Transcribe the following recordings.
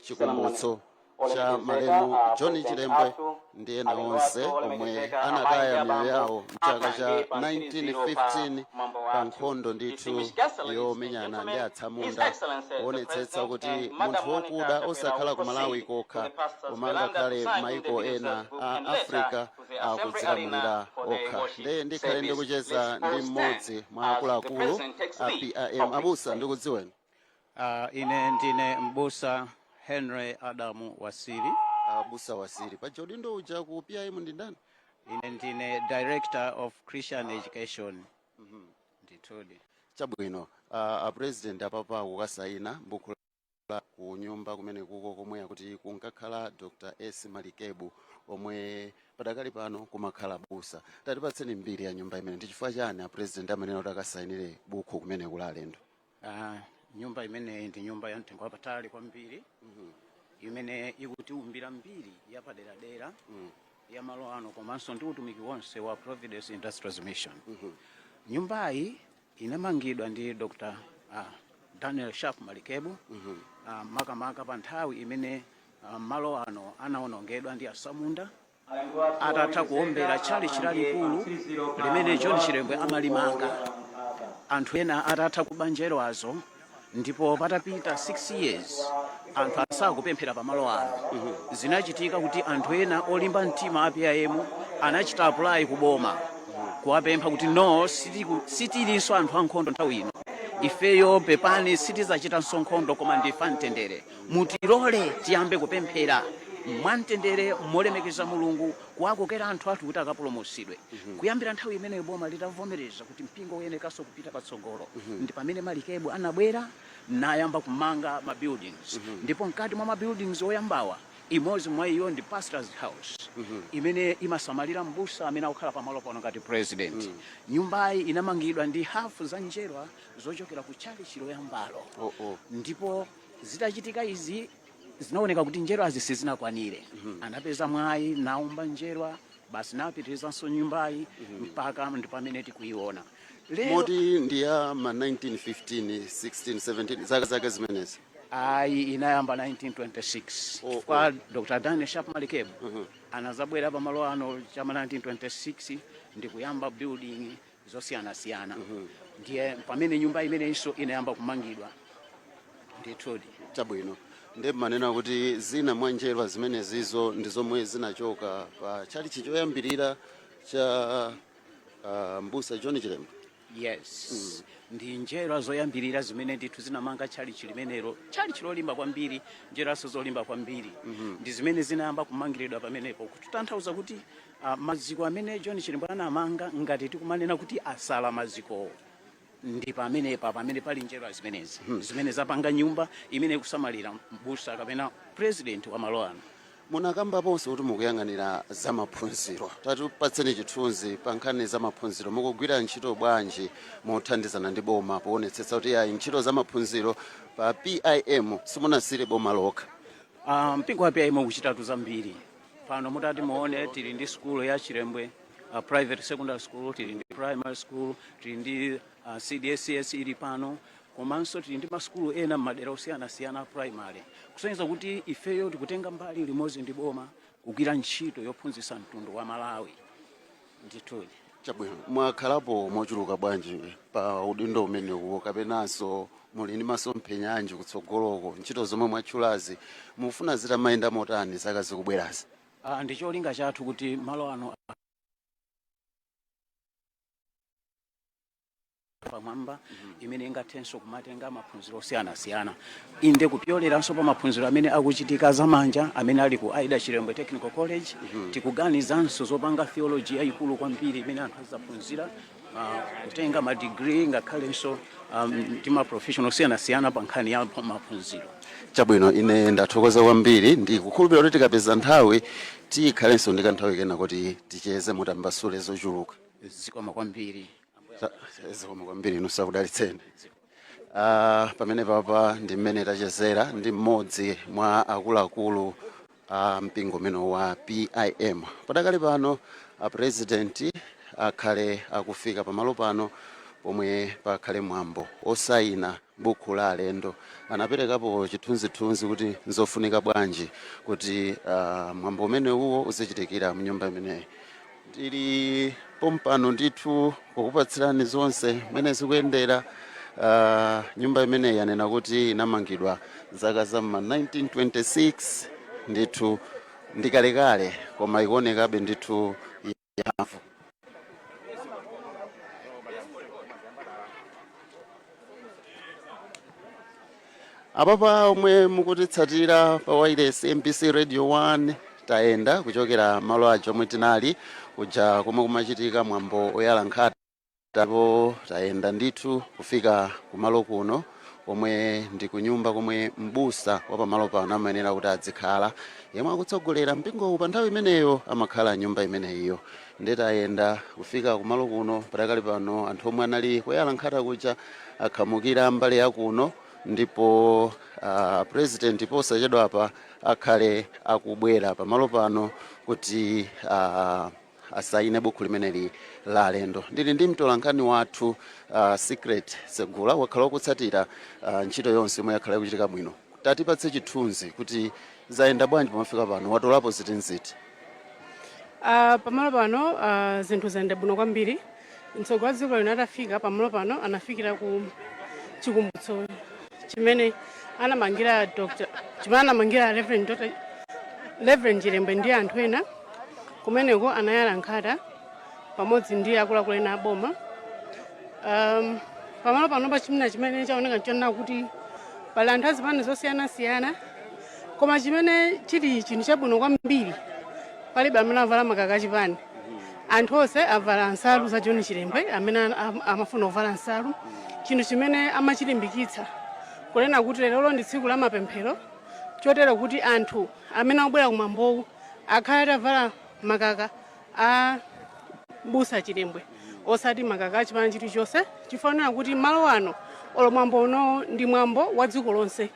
Chikumbutso cha malemu John Chilembwe ndi ena onse omwe anataya miyoyo yawo mchaka cha 1915 pa nkhondo ndithu yomenyana ndi atsamunda, kuonetsetsa kuti munthu wokuda osakhala ku Malawi kokha koma angakhale maiko ena a Africa akudzilamulira okha. Nde ndikhale ndikucheza ndi mmodzi mwa akuluakulu a PIM. Abusa, ndikudziweni. Ine ndine Mbusa Henry Adamu Wasiri. Abusa Wasiri, paja udindo uja ku PIM ndi ndani? Ine ndine Director of Christian Education. Ndithudi. Chabwino. A President apapa kukasayina buku la ku nyumba kumene kuko komwe akuti kunkakhala Dr S Malikebu, omwe padakali pano kumakhala busa. Tatipatseni mbiri ya nyumba imene, ndi chifukwa chani a President amanena kuti akasayinire buku kumene kula alendo? Nyumba imeneyi ndi nyumba ya mtengo wapatali kwambiri imene ikutiumbira mbiri yapaderadera ya malo ano komanso ndi utumiki wonse wa Providence Industries Mission. Nyumbayi inamangidwa ndi Dr Daniel Sharp Malikebu, makamaka pa nthawi imene malo ano anawonongedwa ndi asamunda atatha kuombera tchalitchi lalikulu limene John Chilembwe amalimanga, anthu ena atatha kuba njerwazo, ndipo patapita 6 years anthu asakupemphera pamalo ano. Zinachitika kuti anthu ena olimba mtima a PIM anachita apply kuboma kuwapempha kuti, "No, sitilinso anthu ankhondo nthawi ino ifeyo, pepani, sitizachitanso nkhondo koma ndife amtendere, mutilole tiyambe kupemphera mwamtendere molemekeza Mulungu, kuwakokera anthu athu kuti akapulumutsidwe." Kuyambira nthawi imeneyo, boma litavomereza kuti mpingo uyenekanso kupita patsogolo, ndi pamene Malikebu anabwera nayamba kumanga ma buildings. Ndipo mkati mwa ma buildings oyambawa, imodzi mwa iyo ndi Pastors House imene imasamalira mbusa amene akukhala pamalo pano ngati president. Nyumbayi inamangidwa ndi hafu za njerwa zochokera ku tchalitchi loyambalo. Oh. Ndipo zitachitika izi, zinaoneka kuti njerwazi sizinakwanire. Anapeza mwayi naumba njerwa basi, napitirizanso nyumbayi mpaka ndi pamene tikuiona lero. Moti ndi ya ma 1915, 16, 17, zaka zake zimenezi? Ayi, inayamba 1926. Oh. Kwa Dr Daniel Sharp Malikebu anazabwera pamalo ano chama 1926 ndi kuyamba building zosiyanasiyana, ndiye pamene nyumba imeneyinso inayamba kumangidwa ndithudi. Chabwino. Ndi manena kuti zina mwa njerwa zimenezizo ndi zomwe zinachoka pa tchalitchi choyambirira cha Mbusa John Chilembwe? Yes, ndi njerwa zoyambirira zimene ndithu zinamanga tchalitchi limenelo, tchalitchi lolimba kwambiri, njerwanso zolimba kwambiri, ndi zimene zinayamba kumangiridwa pamenepo, kutanthauza kuti maziko amene John Chilembwe anamanga, ngati tikumanena kuti asala mazikowo, ndi pamenepa pamene pali njerwa zimenezi zimene zapanga nyumba imene ikusamalira mbusa kapena president wa malo ano. Munakambaponso kuti mukuyang'anira zamaphunziro. Tatipatseni chithunzi pa nkhani zamaphunziro. Mukugwira ntchito bwanji mothandizana ndi boma poonetsetsa kuti ayi, ntchito zamaphunziro pa PIM simunasire boma lokha? Mpingo wa PIM ukuchitatu zambiri pano. Mutati muone, tili ndi skulu ya Chilembwe Private Secondary School, tili ndi primary school, tili ndi CDSS ili pano, komanso tili ndi masukulu ena m'madera osiyanasiyana primary, kusonyeza kuti ifeyo tikutenga mbali limodzi ndi boma kugwira ntchito yophunzitsa mtundu wa Malawi ndithudi. Chabwino. Mwakhalapo mochuluka bwanji pa udindo umenewu, kapenanso muli ndi masomphenya anji kutsogoloko? Ntchito zomwe mwatchulazi mufuna zitamayenda motani zaka zikubwerazi? Ndi cholinga chathu kuti malo ano pamwamba imene ingathenso kumatenga maphunziro osiyanasiyana, inde kupyoleranso pa maphunziro amene akuchitika zamanja amene ali ku Aida Chilembwe Technical College. Tikuganizanso zopanga theology yayikulu kwambiri imene anthu azaphunzira, kutenga ma degree ngakhalenso ndi ma professional osiyanasiyana pa nkhani ya maphunziro. Chabwino, ine ndathokoza kwambiri. Ndikukhulupirira kuti tikapeza nthawi tikhalenso ndi kanthawi kena kuti ticheze, mutambasule zochuluka. Zikomo kwambiri. Zikomo kwambiri, inu sakudalitseni. Pamene papa ndi mmene tachezera ndi mmodzi mwa akuluakulu a mpingo umene wa PIM. Padakali pano a President akhale akufika pamalo pano pomwe pakhale mwambo osayina. Buku la alendo anaperekapo chithunzithunzi kuti nzofunika bwanji kuti mwambo umene uwo uzichitikira mnyumba imeneyi. Tili pompano ndithu kukupatsirani zonse mmene zikuyendera. Nyumba imeneyi yanena kuti inamangidwa zaka za ma 1926, ndithu ndikalekale, koma ikuonekabe ndithu yamphamvu. Apapa omwe mukutitsatira pa wireless MBC Radio 1, tayenda kuchokera malo aja omwe tinali kuja komwe kumachitika mwambo oyala nkhata, ndipo tayenda ndithu kufika kumalo kuno komwe ndi kunyumba komwe mbusa wa pamalo pano amayenera kuti adzikhala, yemwe akutsogolera mpingowu pa nthawi imeneyo amakhala nyumba imeneyiyo. Ndetayenda kufika kumalo kuno. Patakali pano anthu omwe anali kuyala nkhata kuja akhamukira mbali yakuno, ndipo President posachedwapa akhale akubwera pamalo pano kuti asaine buku limeneli la alendo. Ndili ndi mtolankhani wathu Secret Segula, wakhala wakutsatira ntchito yonse yomwe yakhala ikuchitika bwino. Tatipatse chithunzi kuti zayenda bwanji pamafika pano, watolapo ziti nziti? Pamalo pano zinthu zayenda bwino kwambiri. Mtsogoleri wa dziko lino atafika pamalo pano, anafikira ku chikumbutso chimene anamangira Dr. chimene anamangira Reverend Dr. Reverend Chilembwe ndi anthu ena. Kumeneko anayala nkhata pamodzi ndi akuluakulu ena aboma. Pamalo pano pa chimene chimene chaoneka nchonena kuti pali anthu azipani zosiyanasiyana, koma chimene chili chinthu chabwino kwambiri, palibe amene avala makaka achipani. Anthu onse avala nsalu za John Chilembwe amene amafuna kuvala nsalu, chinthu chimene amachilimbikitsa kunena kuti lero ndi tsiku la mapemphero, chotero kuti anthu amene akubwera kumwambowu akhale atavala makaka a Busa Chilembwe, osati makaka achipani chilichonse, chifanira kuti malo ano olo mwambo uno ndi mwambo wa dziko lonse,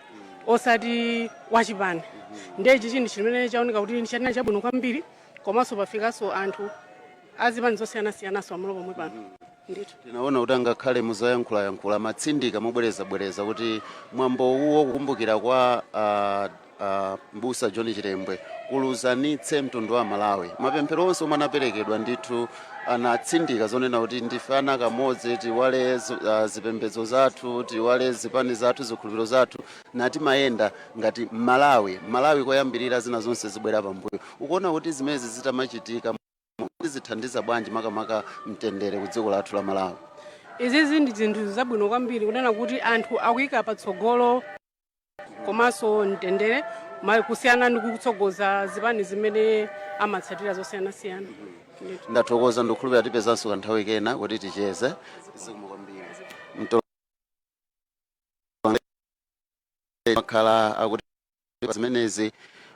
osati wachipani. Ndiye ichi chinthu chimene chaoneka kuti ndi chanena chabwino kwambiri, komanso pafikanso anthu azipani zosiyanasiyanaso pamalo pomwe pano ndithu. Tinaona kuti angakhale muzayankhulayankhula matsindika mobwerezabwereza kuti mwambo uwo kukumbukira kwa Mbusa John Chilembwe kuluzanitse mtundu wa Malawi. Mapemphero onse omwe anaperekedwa ndithu anatsindika zonena kuti ndife ana kamodzi, tiwale zipembedzo zathu, tiwale zipani zathu, zikhulupiriro zathu, nati mayenda ngati Malawi, Malawi koyambirira, zina zonse zibwera pambuyo. Ukuona kuti zimenezi zitamachitika zithandiza bwanji makamaka mtendere ku dziko lathu la Malawi? Izizi ndi zinthu zabwino kwambiri, kunena kuti anthu akuyika patsogolo komanso mtendere kusiyana ndi kutsogoza zipani zimene amatsatira zosiyanasiyana. Ndithu. Ndathokoza, ndikukhulupirira tipezanso kanthawi kena kuti ticheze. Zikomo kwambiri. Makhala akuti zimenezi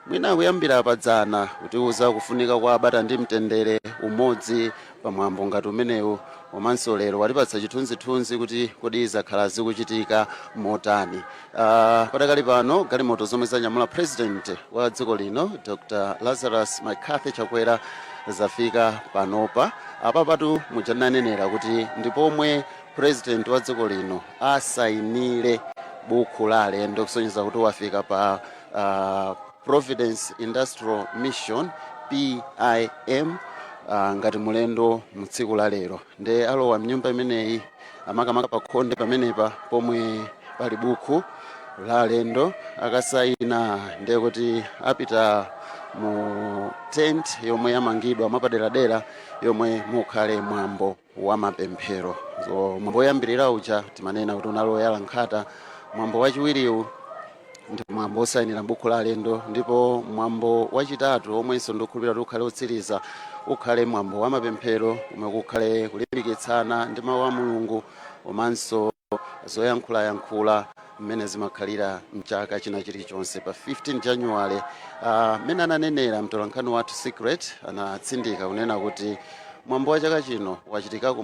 mwina kuyambira padzana kutiuza kufunika kwa bata ndi mtendere, umodzi pamwambo ngati umenewu, komanso lero watipatsa chithunzithunzi kuti kodi zakhala zikuchitika motani. Padakali pano galimoto zomwe zanyamula President wa dziko lino Dr Lazarus McCarthy Chakwera zafika panopa. Apapatu mujananenera kuti ndipomwe President wa dziko lino asayinire buku la alendo kusonyeza kuti wafika pa Providence Industrial Mission, PIM, ngati mulendo mu tsiku la lero. Nde alowa mnyumba imeneyi, amakamaka pa khonde pamenepa pomwe pali buku la alendo. Akasayina ndiye kuti apita mu tent yomwe yamangidwa mwapaderadera yomwe mukhale mwambo wa mapemphero. So mwambo woyambirira uja timanena kuti unali woyala nkhata, mwambo wachiwiriwu ndi mwambo osayinira buku la alendo, ndipo mwambo wachitatu omwenso ndikukhulupirira kuti ukhale utsiriza ukhale mwambo wa mapemphero omwe kukhale kulimbikitsana ndi mawu a Mulungu komanso zoyankhulayankhula mmene zimakhalira mchaka china chilichonse pa 15 January. Mmene ananenera mtolankhani wathu Secret, anatsindika kunena kuti mwambo wa chaka chino wachitikako.